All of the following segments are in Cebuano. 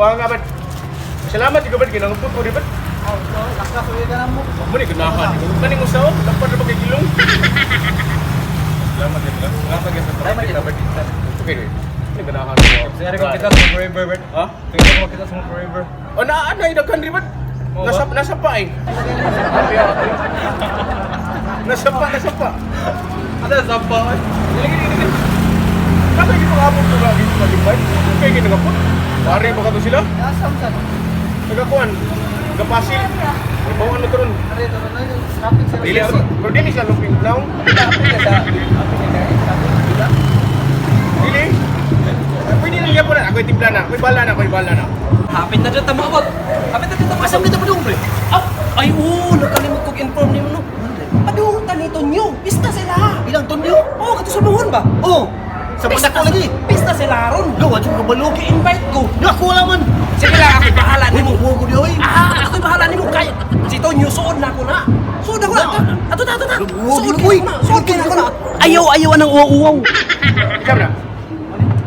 Kuha nga ba? Salamat ikaw ba ginangupot ko di ba? Oh, so, lakas ulit ka na mo. Mo ni ganahan. Kani mo sao? Dapat ra ba kay gilong? Salamat din. Salamat gyud sa Salamat gyud. Okay. Ni ganahan ko. Sige ko kita sa forever, Bert. Ha? Tingnan ko kita sa forever. O na ana daghan ri ba? Oo Nasa nasa pa eh. Nasa pa, nasa pa. Ada sa pa. Dili dili dili. Kato gid pangabot ko lagi sa pag-invite. Kay ginangapot. Pare ba kato sila? Nasam sa Nagakuan. Nagapasil. May bawaan na karon. Are, to na yung traffic sa Dili pero dili sila lumping now. Traffic sa traffic sa Dili. Pwede na niya po na. Ako'y timpla na. Ako'y bala na. Ako'y bala na. Hapit na dyan tamo abot. Hapit na dyan tamo. Asam nito padung pre? Ah, ay oo, nakalimot kog inform nimo no. Padung ta nito nyo. Pista sila. Ilang tonyo? Oo, kato sa buhon ba? Oh, sa Pandako lagi. Pista sila ron. Lo, wa jud kabalo. Gi-invite ko. Naku wala man. Sige lang, ako'y bahala Uy, nimo. mo ko di oy. Ah, ako'y bahala nimo kay si Tonyo suod na ako na. Suod ako na. Ato ta, ato ta. Luwag, Suod luwag. ko na. Suod ko na ako na. Ayaw, ayaw anang uwaw-uwaw. Ikaw na.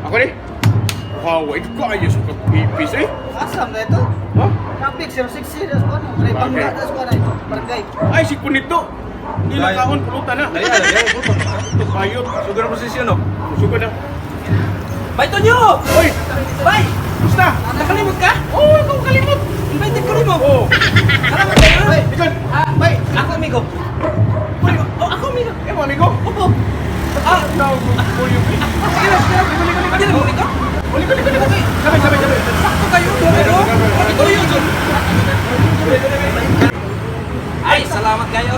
Ako ni. Wow, ito ko ayos ko ipis eh. Asam na ito. Ha? Traffic 060 das ko ano. Are bangga das ko ano. Barangay. Ay, si Kunito. Hindi lang kaon, pulutan na. Dali, dali, dali. Ayot. Sugar posisyon no. Sugar na. Bye Tonyo! Oy, Bye! kumusta? Nakalimot ka? Oo, oh, ikaw kalimot. Invited ko rin mo. Oo. Salamat kayo. Ay, ikaw. Ah, Bye. Ako amigo. Oh, ako amigo. Eh, mo amigo. Opo. Ah, Tawag mo, volume eh. sige lang, sige lang. Pwede na muli ko? Uli, uli, uli, uli. Sabay, sabay, sabay. Sakto kayo, doon ano? Ito yun, Jun. Ay, salamat kayo.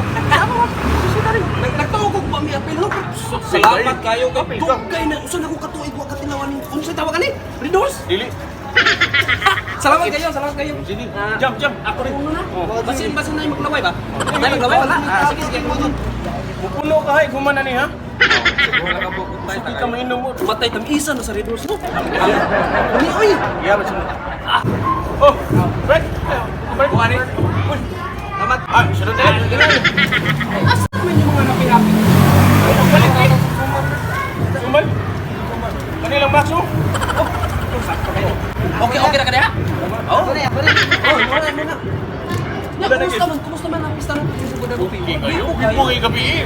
Nagtuo ko pa mi apel no. Salamat kayo kay dugay na usan ako katuig wa katilawan ning unsa tawag ani? Redoors. Dili. Salamat kayo, salamat kayo. Ah, Jump, jump. Ako rin. Basin basin na yung maglaway ba? Na maglaway wala. Ah, sige sige. Mupuno ka, hay. Gumana ni, ha? Wala ka bukod tayo. Hindi ka mainom mo. Matay tam isa na sa Redoors no. Ani oy. Yeah, mas Oh, Fred. Fred. Kuha ni. Uy. Salamat. Ah, sunod na. Asa man yung mga napi-napi? Balik eh. Sumal. Kanilang bakso. Okay, okay na ka diha? Oh. Ako na, ako na. Oh, wala mo na. Ya, kumusta man? Kumusta man ang pista ng sugod na Okay kayo. Okay gabi eh.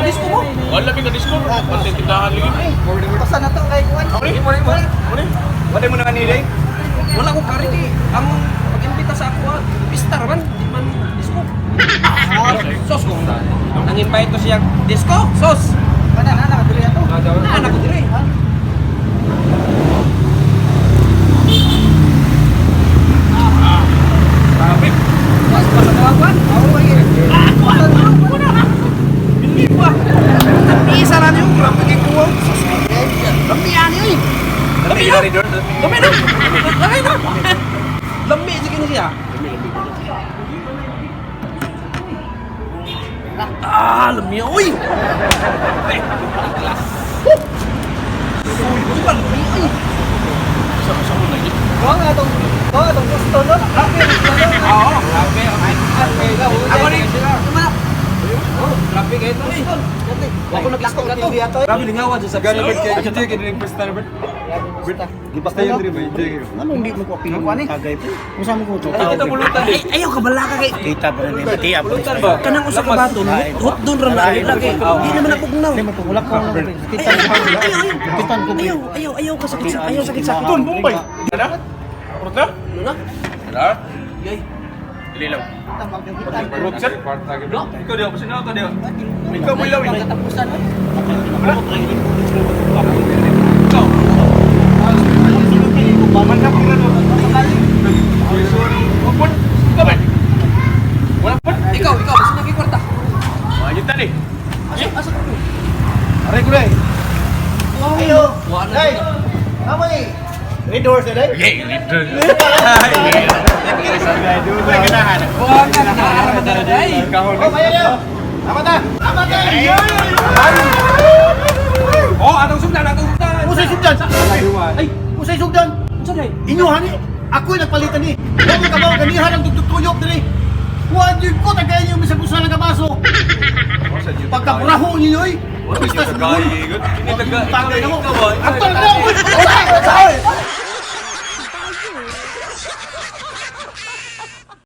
Disco mo? Wala may ka-disco. Pantay tindahan lagi. Basta na to kay kuan. Ako ni. Mo ni mo. Ako ni. Wala mo na kanila. Wala ko kariti. Ang pag-imbita sa ako, ah, pista ra man, di man disco. Ah, sos ko. Ang invite ko siya, disco, sos. Kana na nakadiri ato. Na anak ko dire. Traffic. Sos, basta tawagan. Oo, ay. Ah, ako, ako, ako na. Hindi pa. Isa ra niyo, grabe kay kuwaw. Sos ko. Lami ani oy. Lami na. Lami na. Lami na. Lami jud kini siya. Ah, lami oy. Eh, glass. Huh. Suyo ba lami oy? Sa mo lagi. Kuha nga atong kuha atong gusto no. Traffic gusto no. Oo, grabe. Ako ni. Oh, grabe kayo to eh. Ako nag-disco na to. Grabe lingawa dyan sa Gano ba kay enjoy kay ning pista na Bert? Gipasta yun diri ba enjoy kayo. Ano hindi mo ko apil tagay pre? Unsa mo ko to? Ay kita pulutan Ay, ayaw ka bala ka kay. Kita pa rin mati apa. Pulutan ba? Kanang usa ka bato, no? Hot doon ra na lagi. Di naman ako gugnaw. Hindi mo ko wala ko. Kita kita ko. Ayaw, ayaw, ayaw ka sakit sa, ayaw sakit sa. Tun, Bombay. Na? Urot na? Ano na? Na? Yay. Dili lang. Urot sir. No? Ikaw diyo, sino ka diyo? Ikaw mo ilaw eh. Katapusan oy. Wala. Ikaw. Manhap ka na. Upon. Ikaw ba? Wala pon. Ikaw, ikaw, basta nagkikwarta. Ayun tali. Asa, asa ko? Aray ko dai. Ayo. Wala na. Hey. Amo ni. Red horse dai. Yeah, leader. Wala ganahan. Wala na, nakakaraman na day. Oh, mayo yo. Tama ta. Tama ta. Oh, atong sugdan, atong sugdan. Usay sugdan. Ay, Usay sugdan. unsa day? Inyuhan ni. Ako'y nagpalitan ni. Wa mo kabaw ganihan ang tugtugtuyok diri. Wa jud ko tagay niyo bisag usa lang ka baso. Pagkaburaho ninyo oy. Pista sa Tagay, good. Ini taga. Tagay na mo. Ikaw ba? Ang na. Bye.